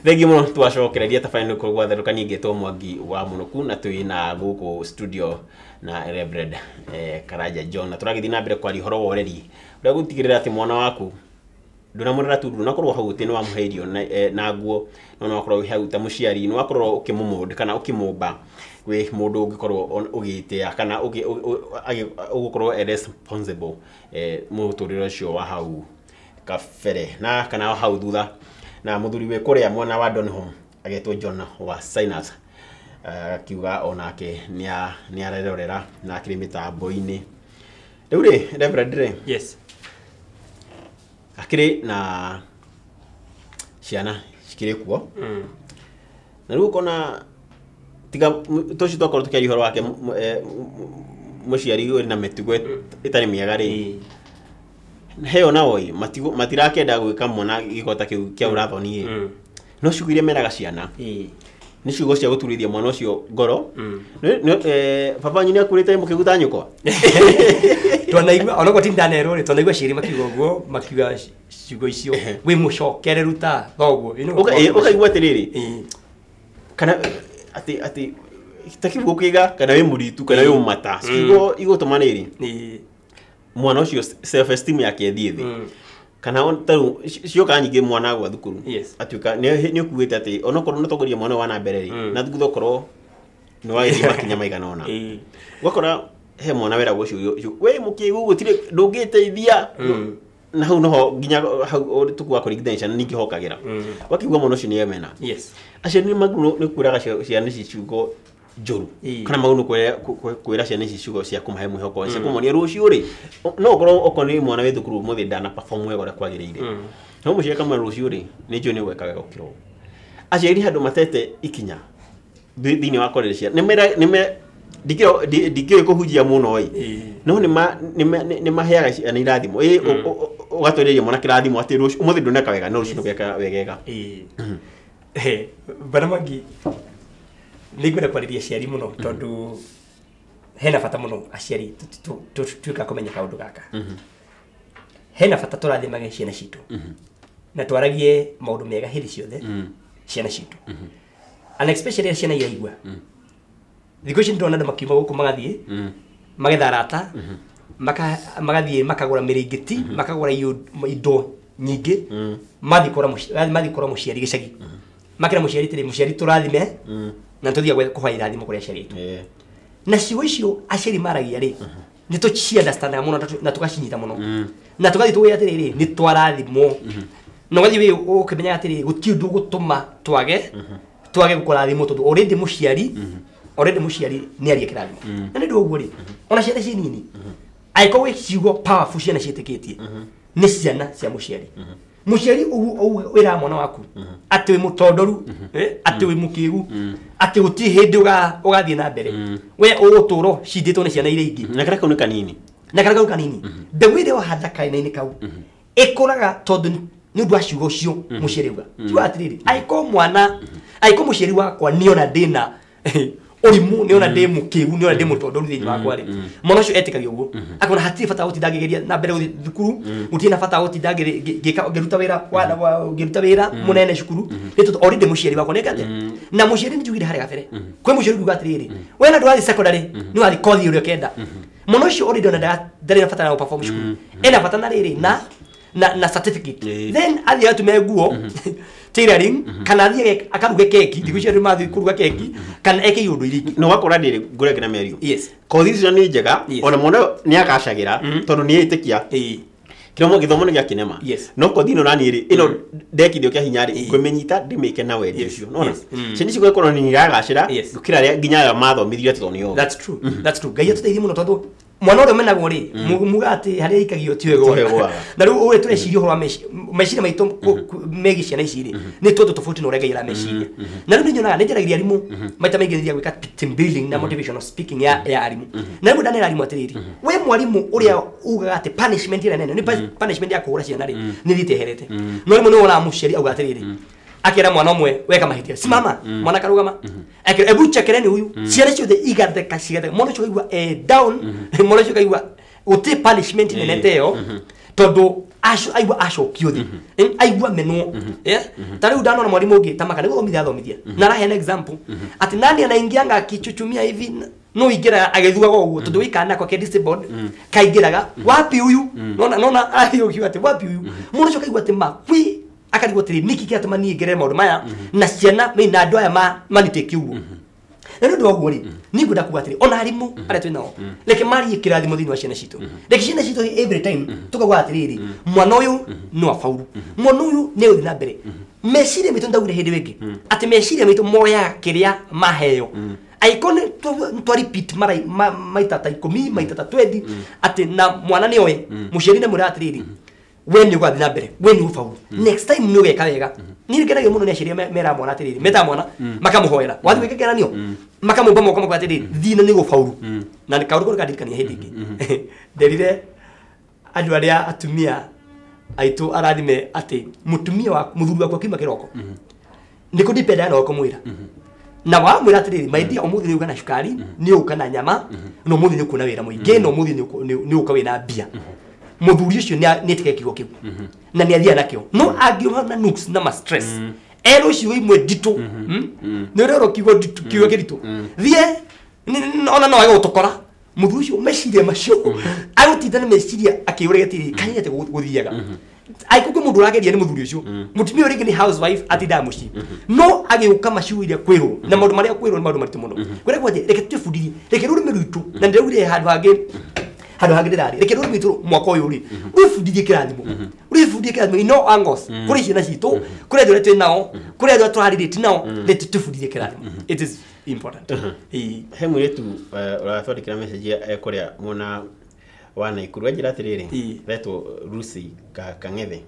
Thengiũ mũno twacokereria tabarĩra nĩ gwatherũka ningĩ Mwangi wa Mũnũku na twĩ na gũkũ studio na Reverend Karanja John na tũragĩthiĩ na mbere kwaria ũhoro wa ũreri ũrĩa gũtigĩrĩra atĩ mwana waku ndũnamũrera tu ndũnakorwo hau atĩ nĩwamũhe irio na nguo no nĩwakorwo wĩ hau ta mũciari nĩwakorwo ũkĩmũmold kana ũkĩmũmba wĩ mũndũ ũngĩkorwo ũgĩtĩa kana ũgũkorwo e responsible mũtũrĩre ũcio wa hau kabere na kana hau thutha. Na mũthuri wĩ kũrĩa mwena wa Donholm agetwo John wa Sinus akiuga onake nĩ arerorera na akĩrĩ mĩtambo-inĩ. Rĩu rĩ Reverend rĩ, yes, akĩrĩ na ciana cikĩrĩ kuo na rĩu ũkona tiga tũcio twakorwo tũkĩaria ũhoro wake mũciari ũrĩ na mĩtugo ĩtarĩ mĩega rĩ, heo nao ĩ matirakĩenda gwĩka mwana gĩko ta kĩu kĩa ũrathoni ĩ, no ciugo iria meraga ciana nĩ ciugo cia gũturithia mwana ũcio ngoro. Baba wanyu nĩ akurĩte mũkĩguta nyũkwa? Twanaigua onokorwo ti ndanerwo rĩ, twanaigua aciari makiuga ũguo, makiuga ciugo icio wĩ mũcokereru ta thoguo. Ũkaigua atĩrĩrĩ kana atĩ ta kiugo kĩga kana wĩ mũritu kana wĩ mũmata, ciugo igũtũma rĩrĩ mwana ũcio self esteem yake ĩthiĩ thĩ. Kana tarĩu cioka nyingĩ mwana agwa thukuru atuĩka nĩ ũkuĩte atĩ onokorwo nĩ ũtongoria mwana wa na mbere rĩ, na thutha ũkorwo nĩ wagĩthiĩ makinya maigana ũna, ũgakora he mwana weragwo ciugo we mũkĩgu gũtirĩ ndũngĩteithia, na hau noho nginya hau tukuga kũringithania ciana ningĩ hokagĩra ũgakĩigua mwana ũcio nĩ emena. Aciari nĩ magũrũ nĩ kwĩraga ciana ici ciugo njũru kana magũrũ kwĩra ciana ici ciugo cia kũmahe mwĩhoko cia kũmonia rũciũ rĩ, no ũkorwo okorwo nĩ mwana wĩ thukuru ũmũthĩ ndana perform wega ũrĩa kwagĩrĩire, no mũciari akamwĩra rũciũ rĩ nĩ njũĩ nĩ ũgwĩka wega gũkĩra ũũ. Aciari handũ matete ikinya thĩinĩ wa kũrera ciana ndingĩũĩ kũhunjia mũno ĩ, no nĩ maheaga ciana irathimo ũgatwarĩria mwana kĩrathimo atĩ rũciũ ũmũthĩ ndũneka wega no rũciũ nĩũgeka wegega. Bwana Mwangi, nĩngwenda kwarĩria aciari mũno tondũ hena bata mũno aciari tuĩka kũmenya kaũndũ gaka. Hena bata tũrathimage ciana citũ na twaragie maũndũ mega hĩndĩ ciothe ciana citũ, and especially ciana iraigua. Thikũ ici nĩndĩrona andũ makiuma gũkũ magathiĩ magetha arata, magathiĩ makagũra mĩrĩngĩti, makagũra indo nyingĩ, mathiĩ kũra mũciari gĩcagi, makĩra mũciari atĩrĩ, mũciari tũrathime na tũthiĩ kũhoya irathimo kũrĩ aciari aitũ. Na ciugo icio aciari maragia rĩ, nĩ tũciunderstandaga mũno na tũgacinyita mũno na tũgathiĩ tũgĩra atĩrĩrĩ nĩ twarathimwo, na ũgathiĩ wĩ ũkĩmenyaga atĩrĩrĩ gũtirĩ ũndũ ũgũtũma twage gũkũrathimwo tondũ already mũciari nĩ aria kĩrathimo. Na nĩ ũndũ ũguo rĩ, ona ciana ci nini angĩkorwo gwĩ ciugo powerful ciana ciĩtĩkĩtie nĩ ciana cia mũciari. Mũciari wĩraga mwana waku atĩ wĩ mũtondoru, atĩ wĩ mũkĩgu, atĩ gũtirĩ hĩndĩ ũgathiĩ na mbere, we ũgũtũrwo cindĩtwo nĩ ciana iria ingĩ. Na karĩa kau nĩ kanini, na karĩa kau kanini, mbegũ ĩrĩa wahanda kaina-inĩ kau ĩkũraga tondũ nĩ ũndũ wa ciugo ũcio mũciari auga. Ciuga atĩrĩrĩ, angĩkorwo mwana, angĩkorwo mũciari wakwa nĩona ndĩna ũrimũ, nĩona ndĩ mũkĩgu, nĩona ndĩ mũtondoru thĩinĩ wakwa rĩ, mwana ũcio etĩkagia ũguo, akona hatirĩ bata wa gũtinda ngĩgeria na mbere gũthiĩ thukuru, gũtirĩ na bata wa gũtinda ngĩruta wĩra ngĩruta wĩra mũnene cukuru, nĩ tondũ already mũciari wakwa nĩeka atĩa. Na mũciari nĩ njugire harĩa gabere, kwĩ mũciari ũngiuga atĩrĩrĩ, we na ndũrathiĩ secondary, nĩ wathiĩ kothi ũrĩa ũkenda. Mwana ũcio already ona ndarĩ na bata na gũperform cukuru, ena bata na rĩrĩ na certificate, then athiĩ atume nguo tailoring, kana athiĩ akaruge keki, thikũ ici andũ mathiĩ kũruga keki, kana eke iũndũ iria ingĩ. No wakora ndĩrĩ ngũrenge na mĩario. Kothi icio nĩ njega, ona mwana nĩ agacagĩra tondũ nĩ etĩkia kĩromo gĩthomo nĩ gĩa kĩnema. No kothi ĩno naniĩ rĩ, ĩno ndekithio kĩa hinya rĩ, ngũmĩnyita ndĩmĩke na wendi ũcio. Nĩwona? Ciana ici gũgĩkorwo nĩ iragacĩra gũkĩra arĩa nginya arĩa mathomithirio atĩ tondũ nĩ ogĩ. That's true. That's true. Ngai atũteithie mũno tondũ mwana ũrĩa ũmenagwo rĩ, muga atĩ harĩa aikagio ti wega. Na rĩu ũrĩa tũreciria ũhoro wa meciria maitũ megiĩ ciana ici rĩ, nĩ tondũ tofauti na ũrĩa Ngai arameciria. Na rĩu nĩ nyonaga, nĩ njaragĩria arimũ maita maingĩ nĩthiaga gwĩka team building na motivational speaking ya arimũ. Na rĩmwe ndanera arimũ atĩrĩrĩ, we mwarimũ ũrĩa ugaga atĩ punishment ĩrĩa nene nĩ punishment ya kũhũra ciana rĩ, nĩ thiĩte ĩherete. No rĩmwe nĩ wonaga mũciari auga atĩrĩrĩ, akera mwana ũmwe weka mahĩtia, simama, mwana karũgama, akera ebu chekereni huyu, ciana ciothe igatheka cigatheka, mwana ũcio kaigua down, mwana ũcio kaigua gũtirĩ punishment nene ta ĩyo tondũ Aigua acokio thi aigua menwo ta riu ndanona mwarimu ungi ta maka niguthomithia athomithia na araheana example ati nani anaingianga akichuchumia hivi no ingira agithuaga uguo tondu wi kana kwake disabled kaingiraga wapi uyu nona nona ahiũkiuga ati wapi uyu mundu ucio kaigua ati ma kwi akarigwo atiri niki kiratũma niĩ ngerere maũndũ maya na ciana na andũ aya manitĩke ũguo. Na nĩ ũndũ wa ũguo rĩ, niĩ ngwenda kuga atĩrĩ ona arimũ arĩa twĩ nao reke marie kĩrathimo thĩinĩ wa ciana citũ, reke ciana citũ every time tũkauga atĩrĩrĩ mwana ũyũ no afaulu, mwana ũyũ nĩ egũthiĩ na mbere. Meciria maitũ ndaugire hĩndĩ ĩngĩ atĩ meciria maitũ moyaga kĩrĩa maheo aikone twa repeat mara maita ta 10 maita ta 20 atĩ na mwana nĩ oĩ mũciari nĩ mwĩra atĩrĩrĩ we nĩ ũgathiĩ na mbere, we nĩ ũfaulu, next time nĩ ũgeka wega. Niĩ ngenagio mũno nĩ aciari mera mwana atĩrĩrĩ metaga mwana makamũhoera wathiĩ gwĩka kĩgeranio makamũmba moko makuga atĩrĩrĩ thiĩ na nĩ ũgũfaulu. Na kaũndũ kau nĩkandirikania hĩndĩ ĩngĩ nderire andũ arĩa atumia aitũ arathime atĩ mũtumia wa mũthuri wakwa akiuma kĩroko nĩ kũndipenda na ũkũmwĩra na wamwĩra atĩrĩrĩ my dear ũmũthĩ nĩ ũka na cukari nĩ ũka na nyama na ũmũthĩ nĩ ũkuona wĩra mũingĩ na ũmũthĩ nĩ ũka wĩna mbia. Mũthuri ũcio nĩ ĩtĩkagia kiugo kĩu na nĩ athiaga nakĩo no angiuma na nuks na ma stress erwo ciugo imwe nditũ nĩ ũrerwo kiugo nditũ kiugo kĩritũ thiĩ ona no age gũtũkora mũthuri ũcio meciria macio agũtinda na meciria akĩũragia atĩrĩrĩ kanyete atĩa gũthiaga angĩkorwo kwĩ mũndũ ũrageria nĩ mũthuri ũcio mũtumia ũyũ rĩngĩ nĩ housewife atindaga mũciĩ no agĩũka maciugo iria kwĩrwo na maũndũ marĩa kwĩrwo nĩ maũndũ maritũ mũno. Kwĩra atĩ reke twĩbundithie reke rũrĩmĩ rwitũ na ndĩraugire handũ hangĩ ndĩrarĩ reke rũrĩmĩ rwitũ mwaka ũyũ rĩ rwĩbundithie kĩrathimo rwĩbundithie kĩrathimo in all angles kũrĩ ciana citũ kũrĩ andũ arĩa twĩ nao kũrĩ andũ arĩa tũrarĩrĩte nao reke twĩbundithie kĩrathimo. It is important. He mũirĩtu ũratwandĩkĩra message ekũrĩa mwena wa Naikuru anjĩra atĩrĩrĩ retwo Lucy Kang'ethe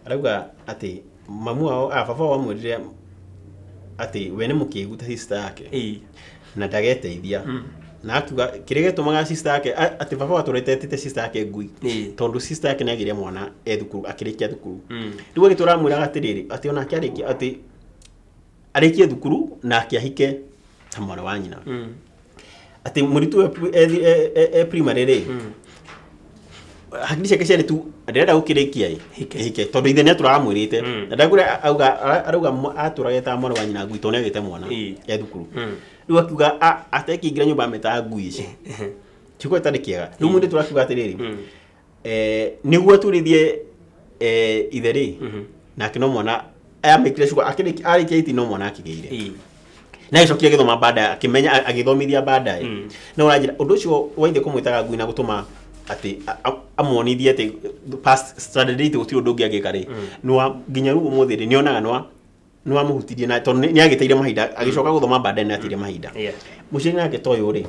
arauga atĩ mamu wao baba wao amwĩrire atĩ we nĩ mũkĩgu ta sister yake na ndageteithia na akiuga kĩrĩa gĩtũmaga sister yake atĩ baba watũrĩte etĩte sister yake ngui tondũ sister yake nĩagĩire mwana e thukuru akĩrĩkia thukuru rĩu agĩtũra amwĩraga atĩrĩrĩ atĩ ona akĩarĩkia atĩ arĩkie thukuru na akĩahike ta mwana wa nyina atĩ mũritũ e primary rĩ hakiri ciake ciarĩ tu ndĩrenda gũkĩrĩkia hike tondũ ithe nĩatũraga amwĩrĩte na ndagũra auga arauga atũraga ta mwana wa nyina ngui tondũ nĩagĩte mwana e thukuru rĩu akiuga atekĩingĩra nyũmba ametaga ngui ici kiugo gĩtarĩ kĩega. Rĩu mũndũ tũrakiuga atĩrĩrĩ nĩguo atũrithie ithe rĩ nake no mwana amĩkire cukuru arĩkia iti no mwana akĩgĩire na agĩcokia agĩthoma baadaye akĩmenya agĩthomithia baadaye no ũranjĩra ũndũ ũcio wa ithe kũmwĩtaga ngui na gũtũma atĩ amuonithie atĩ past standard 8 gũtirĩ ũndũ ũngĩ angĩka rĩ nginya rĩu ũmũthĩ rĩ nĩonaga nĩ wamũhutirie na tondũ nĩ agĩteire mahinda agĩcoka gũthoma baadaye nĩ ateire mahinda. Mũciari nake ta ũyũ rĩ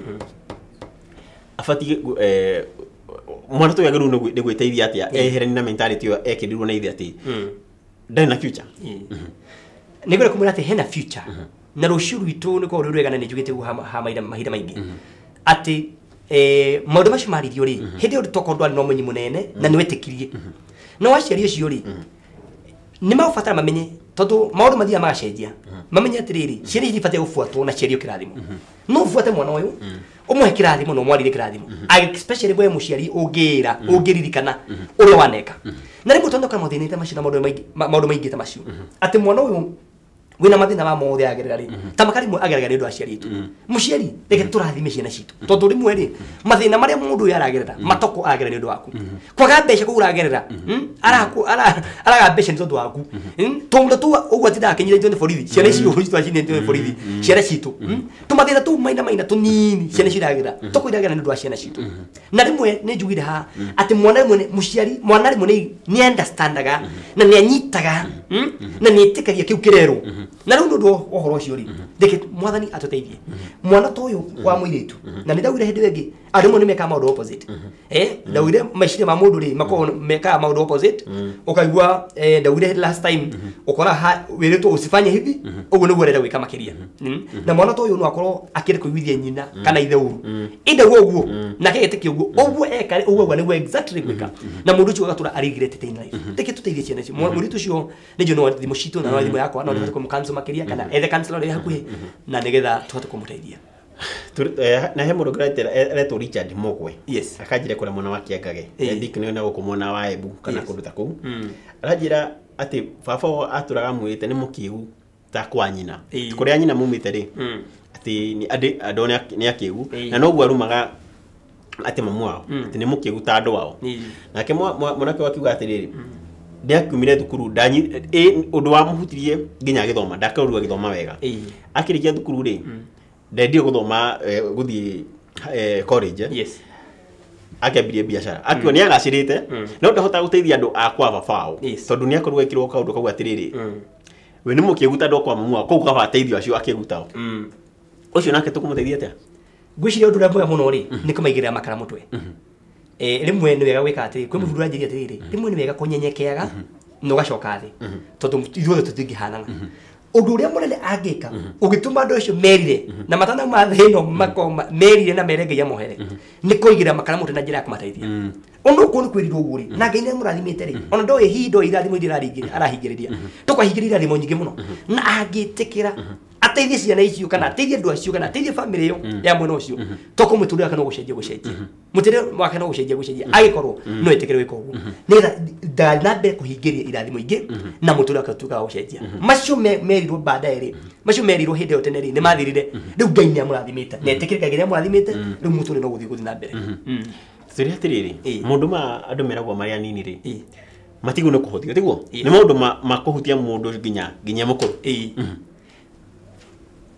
abatiĩ mwana ta ũyũ agĩrĩirwo nĩ gwĩteithia atĩa eheranie na mentality ĩyo ekĩrirwo na ithe atĩ ndarĩ na future. Nĩ ngwenda kũmwĩra atĩ hena future na rũciũ rwitũ nĩ korwo rwĩ rwega na nĩ njugĩte ũguo mahinda maingĩ atĩ maũndũ macio maririo rĩ hĩndĩ ĩyo tokorwo ndwarĩ na ũmenyi mũnene na nĩ wetĩkirie no aciari acio rĩ nĩ magũbatara mamenye tondũ maũndũ mathiaga magacenjia mamenye atĩrĩrĩ ciana ici ibatiĩ gũbuatwo na ciario kĩrathimo no ũbuate mwana ũyũ ũmũhe kĩrathimo na ũmwarĩrie kĩrathimo especially we mũciari ũngĩĩra ũngĩririkana ũrĩa waneka na rĩmwe tondũ kana mathĩna ta macio na maũndũ maingĩ ta macio atĩ mwana ũyũ wĩna mathĩna ma mothe agerera rĩ ta makarimwe ageragĩra nĩ ũndũ wa aciari aitũ mũciari reke tũrathime ciana citũ tondũ rĩmwe rĩ mathĩna marĩa mũndũ ũyũ aragerera matoko agerera nĩ ũndũ waku kwaga mbeca kũu ũragerera araga mbeca nĩ tondũ waku tũndũ tũu ũguo atindaga akĩnyitĩtwo nĩ borithi ciana ici ũguo cinyitĩtwo nĩ borithi ciana citũ tũmathĩna tũu maina maina tũnini ciana icio iragerera toko iragerera nĩ ũndũ wa ciana citũ na rĩmwe nĩ njugire haha atĩ mwana rĩmwe mũciari mwana rĩmwe nĩ understandaga na nĩ anyitaga na nĩ ĩtĩkagia kĩu kĩrerwo na rĩu nĩ ũndũ wa ũhoro ũcio rĩ reke mwathani atũteithie mwana ta ũyũ wa mũirĩtu na nĩ ndaugire hĩndĩ ĩyo ĩngĩ andũ amwe nĩ mekaga maũndũ opposite ndaugire meciria ma mũndũ rĩ makoragwo mekaga maũndũ opposite ũkaigua ndaugire last time ũkora wĩrĩtwo usifanye hivi ũguo nĩguo ũrenda gwĩka makĩria na mwana ta ũyũ no akorwo akĩenda kũiguithia nyina kana ithe ũru ĩnda ũguo ũguo nake etĩkie ũguo ũguo eka ũguo ũguo nĩguo exactly gwĩka na mũndũ ũcio agatũra aregretete in life reke tũteithie ciana icio mũirĩtu ũcio nĩ njũĩ no thimũ citũ na no thimũ yakwa no nĩhote kũmũcancel makĩria kana ethe counselor ĩrĩ hakuhĩ na nĩgetha tũhote kũmũteithia. Na he mũndũ aretwo Richard Mogwe. Yes. Akanjĩra kũrĩa mwena wa Kĩangage. Ĩĩ. Think nĩ na gũkũ mwena wa Embu kana Yes. kũndũ ta kũu. Aranjĩra atĩ baba wao atũraga amwĩrĩte nĩ mũkĩgu ta kwa nyina. Ĩĩ. Kũrĩa nyina mumĩte rĩ, atĩ andũ nĩ akĩgu Ĩĩ. na noguo arumaga atĩ mamu wao atĩ nĩ mũkĩgu ta andũ ao. Ĩĩ. Nake mwanake wao akiuga atĩrĩrĩ, nĩakiumire thukuru ũndũ wamũhutirie nginya agĩthoma, ndakorirwo agĩthoma wega. Ĩĩ. Akĩrĩkia thukuru rĩ, ndendire gũthoma gũthiĩ college. Yes. Akĩambirie biacara akiuga nĩ agacĩrĩte no ndahotaga gũteithia andũ a kwa baba wao Yes. tondũ nĩ akorirwo ekĩrwo kaũndũ kau atĩrĩrĩ, we nĩ mũkĩgu ta andũ a kwa mamu wao, koguo kaba ateithio acio akĩgu tao. Ũcio nake tũkũmũteithia atĩa? Ngwĩciria ũndũ ũrĩa mwega mũno rĩ nĩ kũmaigĩrĩra makara mũtwe. Rĩmwe nĩ wega gwĩka atĩrĩ, kwĩ mũthuri ũranjĩria atĩrĩrĩ, rĩmwe nĩ wega kũnyenyekeaga na ũgacoka thĩ tondũ ithuothe tũtingĩhanana. Ũndũ ũrĩa mũnene angĩka ũgĩtũma andũ acio merire na matanauma thĩ ĩno makoma merire na mere Ngai amohere nĩ kũigĩrĩra makara mũtwe na njĩra ya kũmateithia. Ona okorwo nĩ kwĩrirwo ũguo rĩ, na Ngai nĩ amũrathimĩte rĩ, ona ndoĩ hihi ndoĩ irathimo iria arahingĩrĩria, tũkahingĩrĩria irathimo nyingĩ mũno, na angĩtĩkĩra ateithie ciana icio kana ateithie andũ acio kana ateithie family ĩyo ya mwena ũcio, toko mũtũrĩre wake no gũcenjia gũcenjia, mũtũrĩre wake no gũcenjia gũcenjia agĩkorwo no etĩkĩre gwĩka ũguo nĩgetha ndathiĩ na mbere kũhingĩria irathimo ingĩ na mũtũrĩre wake ũtuĩke wa gũcenjia. Macio merirwo baadaye rĩ, macio merirwo hĩndĩ ĩyo tene rĩ, nĩ mathirire. Rĩu Ngai nĩ amũrathimĩte na etĩkĩre Ngai nĩ amũrathimĩte, rĩu mũtũrĩre no gũthiĩ na mbere. Tũrĩ atĩrĩrĩ, Ĩĩ. maũndũ ma andũ meragwo marĩ anini rĩ, Ĩĩ. matigwo nĩ kũhũthio tiguo? Ĩĩ. Nĩ maũndũ ma kũhutia mũndũ nginya mũkũrũ. Ĩĩ.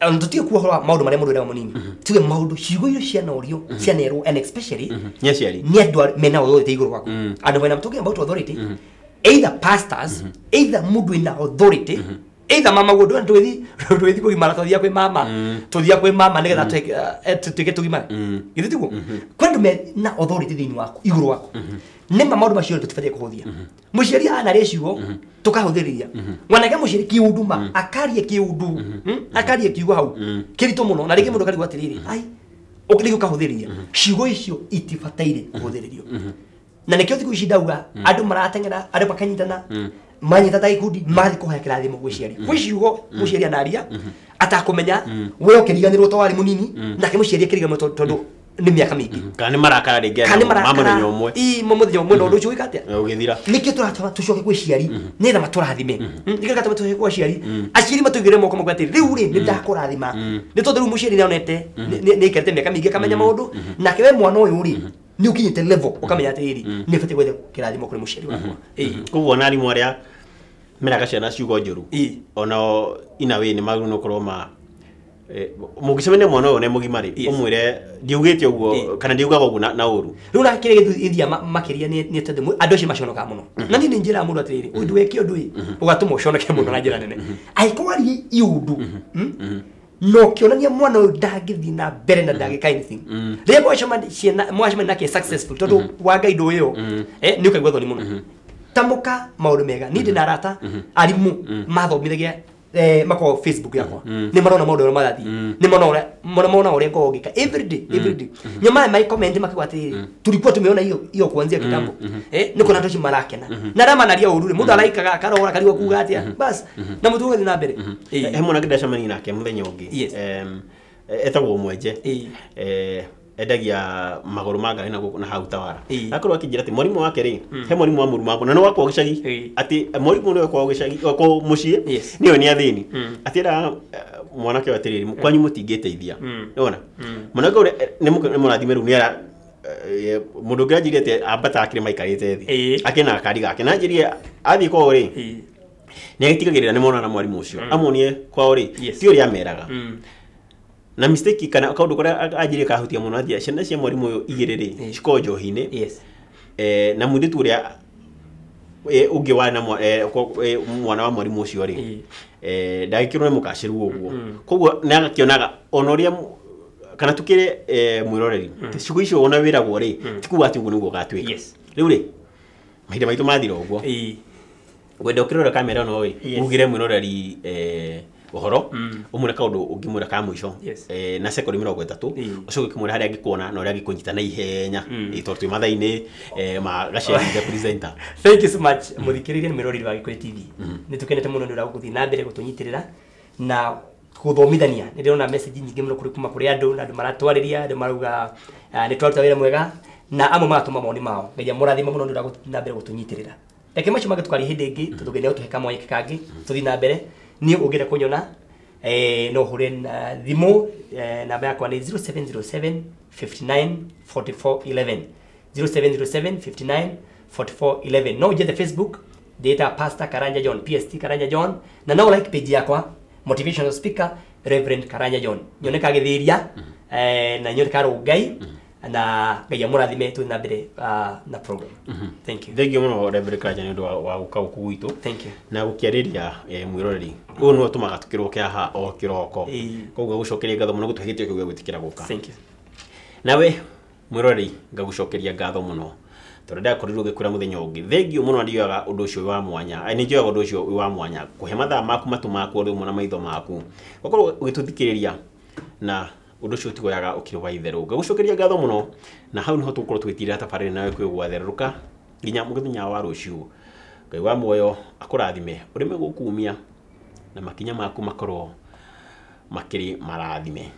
Ona tũtige kuga ũhoro wa maũndũ marĩa mũndũ eragwo mũnini, tuge maũndũ ciugo iria cianorio cianerwo and especially Nĩ aciari. nĩ andũ mena authority igũrũ waku. And when I'm talking about authority, either pastors, either mũndũ wĩna authority, either mama guo ndũgĩthiĩ ndũgĩthiĩ kũgimara tũthiaga kwĩ mama, tũthiaga kwĩ mama nĩgetha tuĩke tũgimare, githĩ tiguo? Kwĩ andũ mena authority thĩinĩ waku igũrũ waku, nĩ ma maũndũ macio tũtibatiĩ kũhũthia. Mũciari anaria ciugo tũkahũthĩrĩria, mwanake mũciari kĩũndũ ma akarie kĩũndũ, akarie kiugo hau kĩritũ mũno, na rĩngĩ mũndũ akarigwo atĩrĩrĩ, ai rĩngĩ ũkahũthĩrĩria ciugo icio itibataire kũhũthĩrĩrio. Na nĩkĩo thikũ ici ndauga andũ marateng'era, andũ makanyitana, manyita ta gĩkundi magathiĩ kũhoya kĩrathimo gwĩ ciari. Gwĩ ciugo mũciari anaria atakũmenya, we ũkĩriganĩrwo to warĩ mũnini, nake mũciari akĩriganĩrwo tondũ nĩ mĩaka mĩingĩ. Kana nĩ marakara rĩngĩ Kana nĩ ma marakara mũthenya ũmwe. Ĩ, ma mũthenya ũmwe na ũndũ ũcio ũgĩka atĩa? Ũgĩthira. Nĩkĩo tũratũma tũcoke gwĩ ciari nĩgetha matũrathime. Nĩkĩo tũratũma tũcoke gwĩ aciari, aciari matũigĩre moko mauge atĩ rĩu rĩ nĩ ndakũrathima, nĩ tondũ rĩu mũciari nĩonete nĩ aikarĩte mĩaka mĩingĩ akamenya maũndũ, nake we mwana ũyũ rĩ nĩ ũkinyĩte level ũkamenya atĩrĩrĩ, nĩ batiĩ gwetha kĩrathimo kũrĩ mũciari wakwa. Ĩ. Koguo ona arimũ arĩa meraga ciana ciugo njũru, Ĩ. ona in a way nĩ magĩrĩirwo nĩ gũkorwo ma mũngĩcemania mwana ũyũ nĩ mũgima rĩ, Yes. ũmwĩre ndiugĩte ũguo Ĩ. kana ndiugaga ũguo na ũru. Rĩu na kĩrĩa gĩthiaga makĩria nĩ tondũ andũ acio maconokaga mũno, na niĩ nĩ njĩraga mũndũ atĩrĩrĩ, ũndũ weke ũndũ ĩ ũgatũma ũconoke mũno na njĩra nene, angĩkorwo arie iũndũ no kĩonania mwana ũyũ ndangĩthiĩ na mbere na ndangĩka anything, rĩrĩa mwacemania nake successful tondũ wa Ngai ndũĩ ĩyo, nĩ ũkaigua thoni mũno. Tamũka maũndũ mega. Niĩ ndĩ na arata arimũ mathomithagia, makoragwo Facebook yakwa, nĩ marona maũndũ ũrĩa marathiĩ, nĩ marona mona ũrĩa ngoragwo ngĩka every day, every day. Nyuma mai comment makiuga atĩrĩrĩ, tulikuwa tumeona hiyo hiyo kuanzia kitambo. Nĩ kuona andũ acio marakena na arĩa manaria ũru rĩ, mũndũ araikaga akarora akarigwo kuga atĩa, bas na mũndũ ũgathiĩ na mbere. Ĩ. He mwanake ndacemania nake mũthenya ũngĩ. Yes. Etagwo Mwenje. Ĩ. Endagia magũrũ ma ngari na gũkũ na hau Tawara. Ĩ. Akorwo akĩnjĩra atĩ mwarimũ wake rĩ, he mwarimũ wa mũruma na nĩ wakwa gĩcagi, Ĩ. atĩ mwarimũ nĩwe kwao gĩcagi kwao mũciĩ Yes. nĩwe nĩ athĩni, atĩra mwanake ũyũ atĩrĩrĩ, kwanyu mũtingĩteithia. Nĩwona mwanake ũrĩa nĩ mũrathime rĩu nĩ ara mũndũ ũngĩ anjĩrire atĩ ambataga kĩrĩma aikarĩte thĩ Ĩ. akĩna gakari gake, na anjĩrire athiĩ kwao rĩ, Ĩ. nĩ agĩtigagĩrĩra nĩ monana na mwarimũ ũcio amuonie kwao rĩ ti ũrĩa ameraga. Na mistake kana kaũndũ karĩa anjĩrire kahutia mũno atĩ ciana cia mwarimũ ũyũ igĩrĩ rĩ Ĩ. cikoragwo njohi-inĩ. Yes. Na mũirĩtu ũrĩa ũngĩ wa na mwana wa mwarimũ ũcio rĩ, Ĩ. ndagĩkĩrwo nĩ mũkacĩru ũguo, koguo nĩ agakĩonaga ona ũrĩa kana tukĩre mwĩroreri ciugo icio ona wĩragwo rĩ, ti kuga atĩ ũguo nĩguo ũgatuĩka. Yes. Rĩu rĩ mahinda maitũ mathira ũguo, Ĩ. wenda ũkĩrora kamera ĩno ĩ, Yes. ugire mwĩroreri ũhoro, ũmwĩre kaũndũ ũngĩmwĩra ka mũico Yes. na sekondi 30, Ĩ. ũcoke ũkĩmwĩra harĩa angĩkuona na ũrĩa angĩkũnyita na ihenya. Ĩ, tondũ twĩ mathaa-inĩ ma Gaceri the presenter. Thank you so much mũthikĩrĩria nĩ mwĩroreri wa Gĩkũyũ TV, nĩ tũkenete mũno nĩ ũrĩa gũthiĩ na mbere gũtũnyitĩrĩra na Gũthomithania nĩ ndĩrona message nyingĩ mũno kũrĩ kuma kũrĩ andũ, na andũ maratwarĩria, andũ marauga nĩ twaruta wĩra mwega, na amwe magatũma mawoni mao. Ngai amũrathime mũno nĩ ũndũ wa gũthiĩ na mbere gũtũnyitĩrĩra. Reke macio mangĩ tũkaria hĩndĩ ĩngĩ, tondũ Ngai nĩegũtũhe kamweke kangĩ tũthiĩ na mbere. Niĩ ũngĩenda kũnyona, no ũhũre na thimũ, namba yakwa nĩ 0707 59 44 11, 0707 59 44 11. No ũnjethe Facebook, ndĩta Pastor Karanja John, PST Karanja John, na no like page yakwa, motivational speaker Reverend Karanja John. Nyoneka gĩthĩria, na nyoneka Rũngai, na Ngai amũrathime tũthiĩ na mbere na program. Thank you. Thengiũ mũno, Reverend Karanja, nĩ ũndũ wa gũka gũkũ gwitũ Thank you. na gũkĩarĩria mwĩroreri ũyũ nĩwe ũtũmaga tũkĩroke haha o kĩroko. Koguo gũcokeria ngatho mũno gũtũhe gĩtĩo kĩu gĩa gwĩtĩkĩra gũka. Thank you. Nawe mwĩroreri, ngagũcokeria ngatho mũno tondũ ndakorirwo ngĩkwĩra mũthenya ũngĩ. Thengiũ mũno, ndioyaga ũndũ ũcio wĩ wa mwanya. Nĩ njoyaga ũndũ ũcio wĩ wa mwanya kũhe mathaa maku, matũ maku, o rĩmwe na maitho maku, ũgakorwo ũgĩtũthikĩrĩria, na ũndũ ũcio ũtigoyaga ũkĩrĩ wa itherũ. Ngagũcokeria ngatho mũno, na hau nĩho tũgũkorwo tũgĩtirĩra tabarĩra nawe kwĩ gwatherũrũka nginya mũthenya wa rũciũ. Ngai wa muoyo akũrathime, ũrĩme gũkumia, na makinya maku makorwo makĩrĩ marathime.